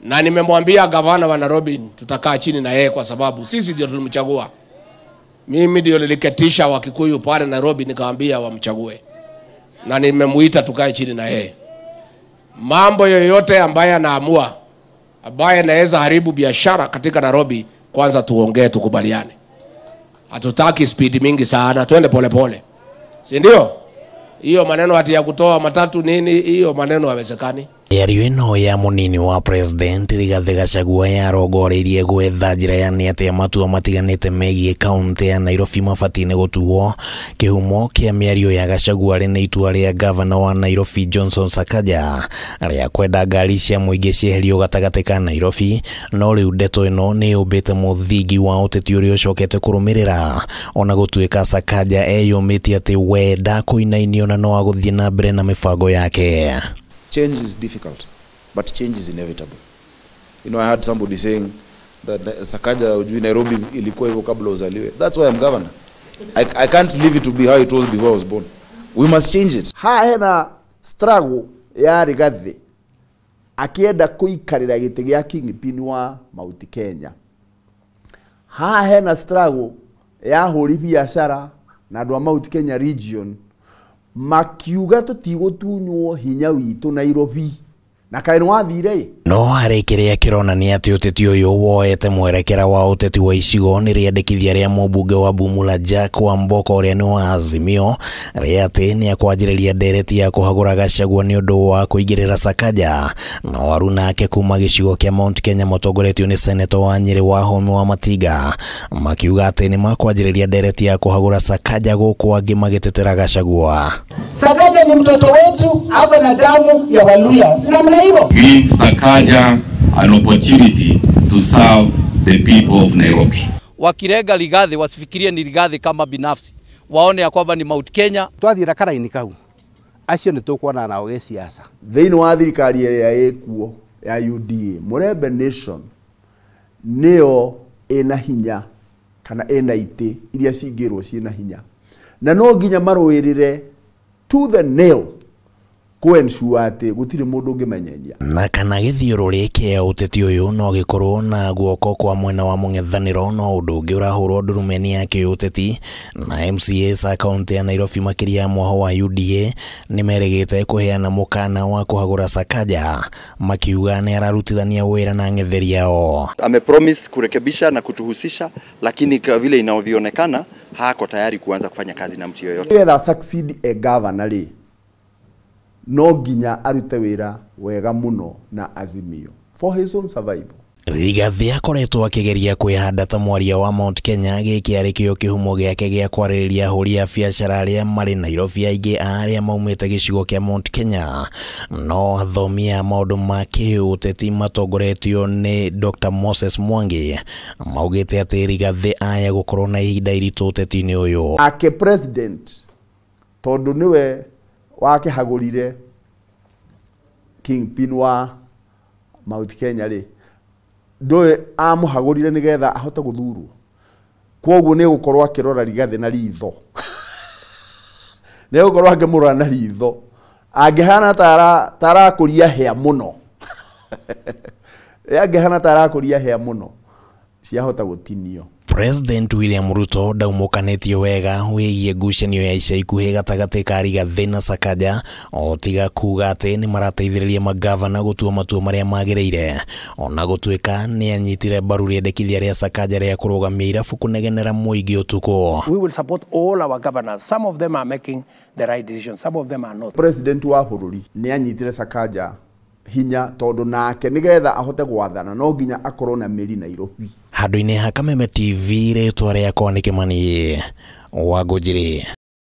Na nimemwambia gavana wa Nairobi tutakaa chini na yeye kwa sababu sisi ndio tulimchagua. Mimi ndio niliketisha Wakikuyu pale Nairobi nikawaambia wamchague. Na nimemuita tukae chini na yeye. Mambo yoyote ambaye anaamua ambaye anaweza haribu biashara katika Nairobi, kwanza tuongee, tukubaliane. Hatutaki speed mingi sana, twende pole pole. Si ndio? Hiyo maneno ati ya kutoa matatu nini, hiyo maneno haiwezekani. Mĩario ĩno ya mũnini wa president Rigathĩ Gachagua yarongoreirie gwetha njĩra ya nĩ atĩa matua matiganĩte megiĩ kaunti ya Nairobi mabatiĩ nĩ gũtuo. Kĩhumo kĩa mĩario ya Gachagua rĩ nĩ itua rĩa gavana wa Nairobi Johnson Sakaja rĩa kwenda ngari cia mũingĩ cieherio gatagatĩ ka Nairobi, no rĩu ndeto ĩno nĩ yũmbĩte mũthingi wa ũteti ũrĩa ũcokete kũrũmĩrĩra. Ona gũtuĩka Sakaja eyũmĩtie atĩ we ndakũinainio na no agũthiĩ na mbere na mĩbango yake. Change is difficult, but change is inevitable. You know, I heard somebody saying that Sakaja ujui Nairobi ilikuwa hivyo kabla uzaliwe. That's why I'm governor. I can't leave it to be how it was before I was born. We must change it. Ha hena struggle ya Rigathi akienda kuikarira gĩtĩ gĩa kingpin wa Mount Kenya. Ha hena struggle ya hũri biacara na andũ a Mount Kenya region makiuga tũtigũtunywo hinya witũ Nairobi na kaĩ nĩwathire. No harĩ kĩrĩa kĩronania atĩ ũteti ũyũ woete mwerekera wa ũteti wa icigo nĩ rĩendekithia rĩa mũmbunge wa Bumula Jack Wamboko ũrĩa nĩ wa Azimio rĩa atĩ nĩ akwanjĩrĩria ndereti ya kũhagũra Gachagua nĩ ũndũ wa kũingĩrĩra Sakaja. No aruna ake kuma gĩcigo kĩa Mount Kenya matongoretio nĩ Senator wa Nyĩrĩ Wahome wa Matiga makiuga atĩ nĩ makwanjĩrĩria ndereti ya kũhagũra Sakaja gũkũ angĩ magĩtetera Gachagua. Sakaja ni mtoto wetu, awe na damu ya Waluya. Si namna hivyo? Give Sakaja an opportunity to serve the people of Nairobi. Wakirenga Rigathi wasifikirie ni Rigathi kama binafsi, waone ya kwamba ni Mount Kenya. Twathira karaini kau acio ni tukuona nao gĩciaca. Thĩinĩ wa thirikari ĩrĩa ĩkuo ya UDA, Mulembe Nation nĩyo ĩna hinya kana ĩna itĩ iria cingĩrwo ciĩna hinya, na no nginya marũĩrĩre to the nail ku-ensure atĩ gũtirĩ mũndũ ũngĩmenyeria. Na kana gĩthiũrũrĩ kĩa ũteti ũyũ no gĩkorwo na guoko kwa mwena wa mũng'ethanĩro, no ũndũ ũngĩ ũrahũrwo ndurumeni ya kĩũteti na MCAs a kaunti ya Nairobi makĩria mwaho wa UDA nĩ merĩgĩte kũheana mũkana wa kũhagũra Sakaja makiuga nĩ ararutithania wĩra na ng'etheri yao. Amepromise kurekebisha na kutuhusisha, lakini kwa vile inavyoonekana hako tayari kuanza kufanya kazi na mtu yoyote. Nĩgetha succeed a governor rĩ, no nginya arute wĩra wega mũno na Azimio for his own survival. Rigathi akoretwo akĩgeria kwĩhanda ta mwaria wa Mount Kenya, gĩkĩ arĩ kĩo kĩhumo gĩake gĩa kwarĩrĩria ahũri a biacara arĩa marĩ Nairobi, aingĩ a arĩa maumĩte gĩcigo kĩa Mount Kenya. No athomi a maũndũ ma kĩũteti matongoretio nĩ Dr. Moses Mwangi maugĩte atĩ Rigathi aya gũkorwo na ihinda iritũ ũteti-inĩ ũyũ. Ake president tondũ nĩwe wakĩhagũrire kingpin wa Mount Kenya rĩ, ndũĩ amũhagũrire nĩgetha ahote gũthurwo, kwoguo nĩ gũkorwo akĩrora Rigathi na ritho nĩ gũkorwo akĩmũrora na ritho angĩhana tarakũria hĩa mũno angĩhana tarakũria hĩa mũno ciahota gũtinio. President William Ruto ndaumũkanĩtie wega wĩgiĩ ngucanio ya ica ikuhĩ gatagatĩ ka Rigathi na Sakaja, o tiga kuga atĩ nĩ marateithĩrĩria magavana gũtua matua marĩa magĩrĩire. Ona gũtuĩka nĩ anyitire mbaru rĩendekithia rĩa Sakaja rĩa kũrũgamia irabu kũnegenera mũingĩ ũtukũ. We will support all our governors. Some of them are making the right decision, some of them are not. President wa bũrũri nĩ anyitire Sakaja hinya tondũ nake nĩgetha ahote gwathana no nginya akorwo na mĩri Nairobi. Handũ-inĩ ha Kameme TV, rĩtwa rĩakwa nĩ Kĩmani wa Ngũnjiri.